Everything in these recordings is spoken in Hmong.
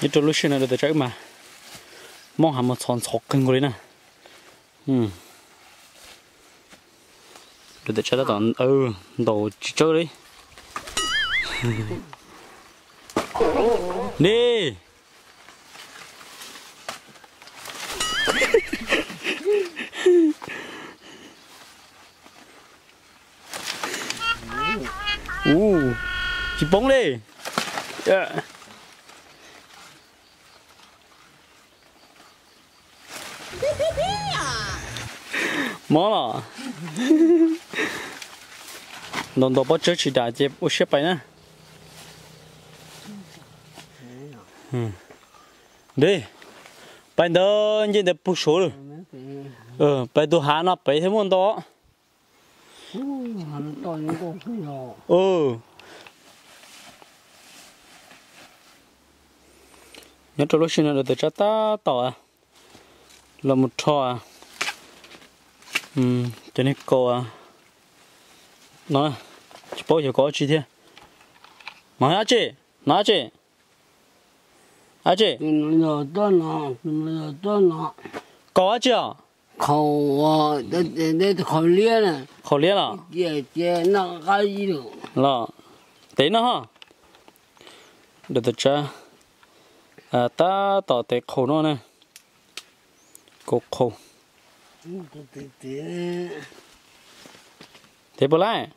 Nyob rau lub sij hawm no rau tawm tsab wb mas Hmoob hav mas ntxhov ntxhov kawg nkaus li na. Rau tawm tsab tab tom ntaus tsis tsawg li. Ni. Ua, tsis poob li. Mob los. Ntaus ntaus pob tsawb tsis dam ces ua siab pais na. Pais ntawd nce ntawd puag saud lawm. Pais tus hav no pem thiab muaj ntau. Nyob rau lub sij hawm no rau tawm tsab tab tom los mus rho cov niag kaus no, tsis paub yog kaus dab tsi thiab. Mas dab tsi? No dab tsi? Dab tsi? Kaus dab tsi os? Qhaus liab los? Los, tev no ho. Rau tawm tsab tab tom tev qhaus no na. Kaus qhaus. Tev puas laij?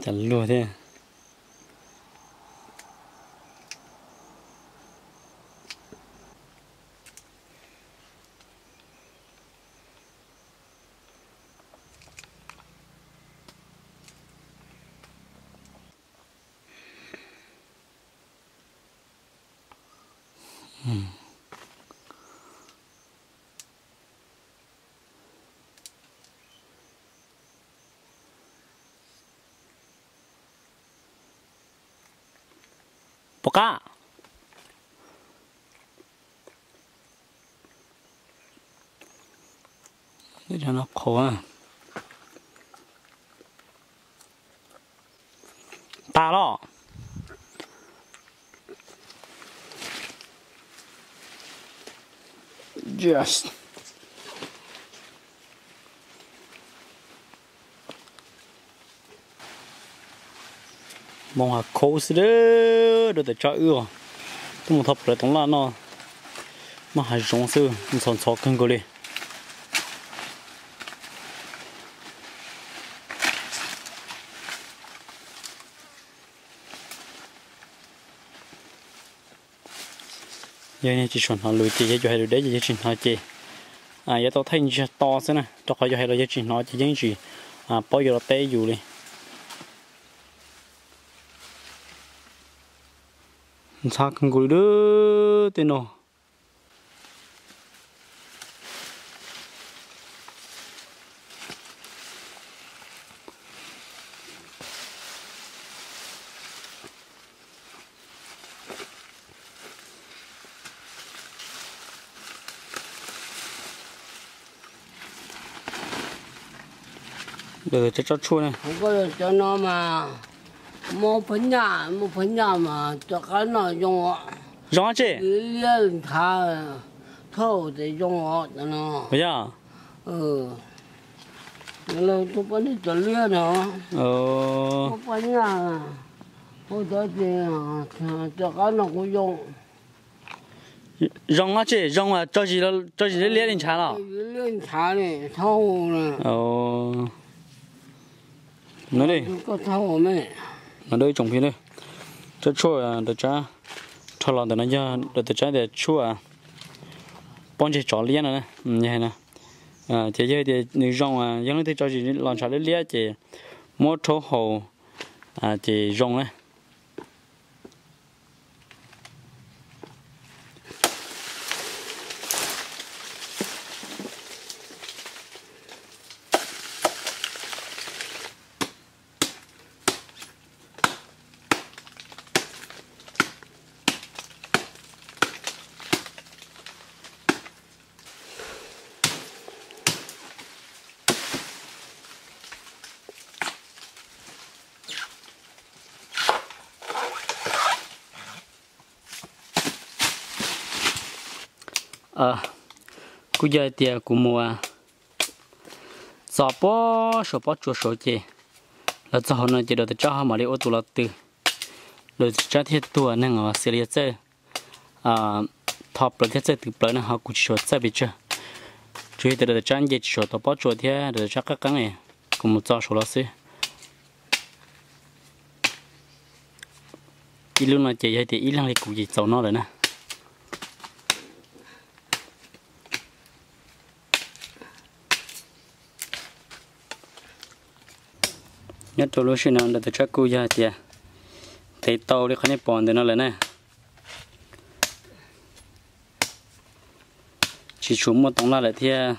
Cas luag thiab. Puas qab? Qhaus. Tas los. Moos hav khaub xwb, rau tawm tsab wb os. Tuaj mus thov plawv toov laj noj, noj hav zoov xwb, ntxhov ntxhov kawg nkaus li. Yog tsis suav hnov lus ces yog yuav hais lus deb ces yog tsis hnov ces yuav tau thaij ntsiag to xwb na, rau qhov yog hais los yog tsis hnov ces yeej tsis paub yuav los teb yus li. Ntxhov kawg nkaus li tej no. Tsob tshuaj no mas muaj phab nyaj, muaj phab nyaj mas rov qab noj zoo. Zoo dab tsi? Liab ntshav, thauj ces zoo os no. Yog. Lawv tuaj pab niag cov liab no, muaj phab nyaj, ua tau ces rov qab noj kuj zoo. Zoo dab tsi? Zoo tso zis liab li ntshav los? Liab ntshav li thauj. No, ib tsoom phooj ywg, tsob tshuaj rau tsab rho los ntawm no yog rau tias tsab tias tshuaj pob ntseg tsov liab no. Ces yog tias nws zoo, yog leej twg tso zis los ntshav liab liab ces muab rhaub haus Ces zoo na. Kuj yog hais tias kuv mus txog pob suav pob tsuas saud ces los txog hauv no ces dua tas tsab ho mam li ua tus los tw. Dua tas tsab thiaj tuag neeg os, xws li yog txawj tho plawv thiab txawj tw plawv na ho kuv tsis suav txawj pes tsawg. Tsuas yog tias dua tas tsab nce tsis suav tau pob tsuas thiab dua tas tsab qab qeeb, kuv mus txog saud los xwb. Ib lub no ces yog tias ib leeg li kuv ces txaus no lawm na. Nyob rau lub sij hawm no dua tas tsab kuj yog hais tias ntev tau li qhov nej pom ntawm no lawm na. Tsis tshua muaj toov laj lawm thiab,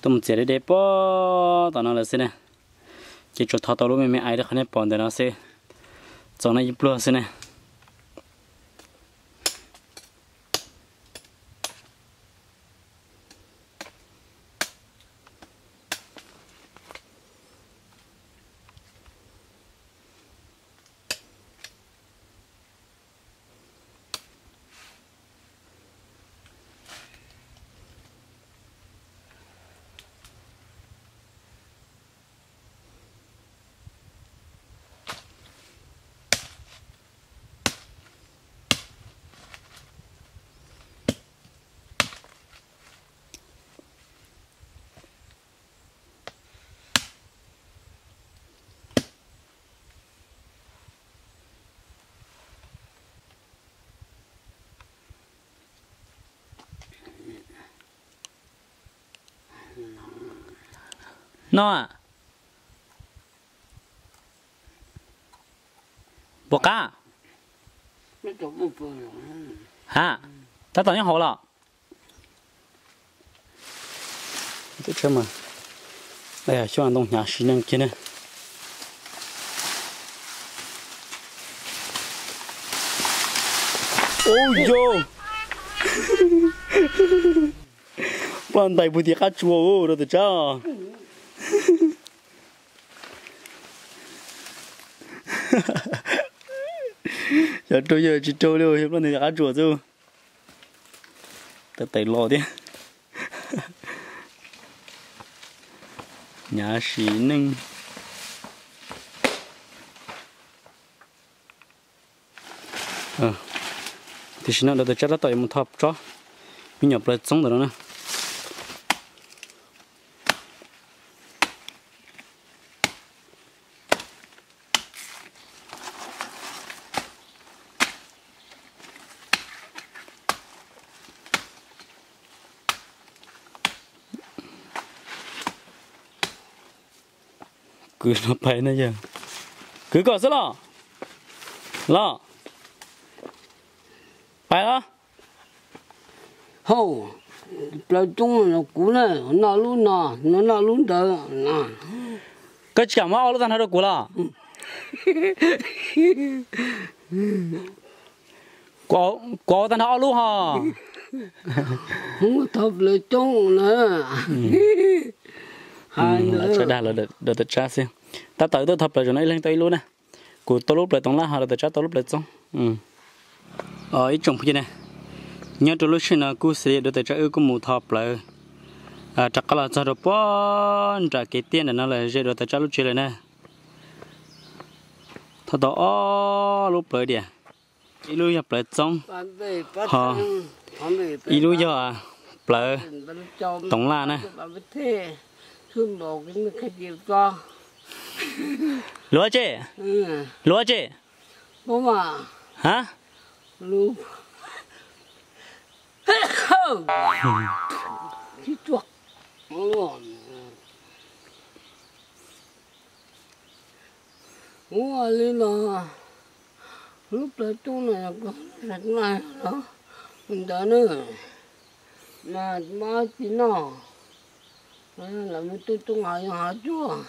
tuaj mus txiav deb deb puag tom no lawm xwb na. Ces tsuas tho tau lub me me ais li qhov nej pom ntawm no xwb, txaus no ib pluag xwb na. No, puas qab? Ha, tab tom nyob hauv los? Xyoob ntoo hnyav sim neej kiag ne. Ub yau, ploj ntais puag tim qab tsuas ua rau tam tsab. Xyov raug yawg tsis raug li, yawg ploj ntais tim qab tsuas xwb. Tab tais los thiab. Hnyav sim neej. Tam sim no dua tas tsab tab tom yuav mus tho tsob me nyuam plawv txoob ntawm no na. Kwv no pais na yog, kwv koj xwb los? Los, pais los. Hauj, plawv toob no kuv na, noj lub no, noj lub ntawd. Koj tsis kam muab ob lub tag nrho rau kuv los? Kuv ua tag nrho ob lub ho. Thov plawv toob na. Tsa dag los dua tas tsab xwb. Tab tom wb tuaj thov plawv zaum no ib leeg tau ib lub na. Kuv tau lub plawv toov laj ho dua tas tsab tau lub plawv txoob. Ib tsoom phooj ywg ne, nyob rau lub sij hawm no kuj xws li dua tas tsab wb kuj mus tho plawv rov qab los txog rau puag nram kev tiaj ntawm no lawm, ze dua tas tsab lub tsev lawm na. Thov tau ob lub plawv diam, ib lub yog plawv txoob, ho ib lub yog plawv toov laj na. Luav tse, luav tse. Ha, Ua li no, lub plawv tub no yog koj lub sab nqaij los ntawd na, mas mab tsis noj, lawv mus tu tub nqaij yog hav tsuag.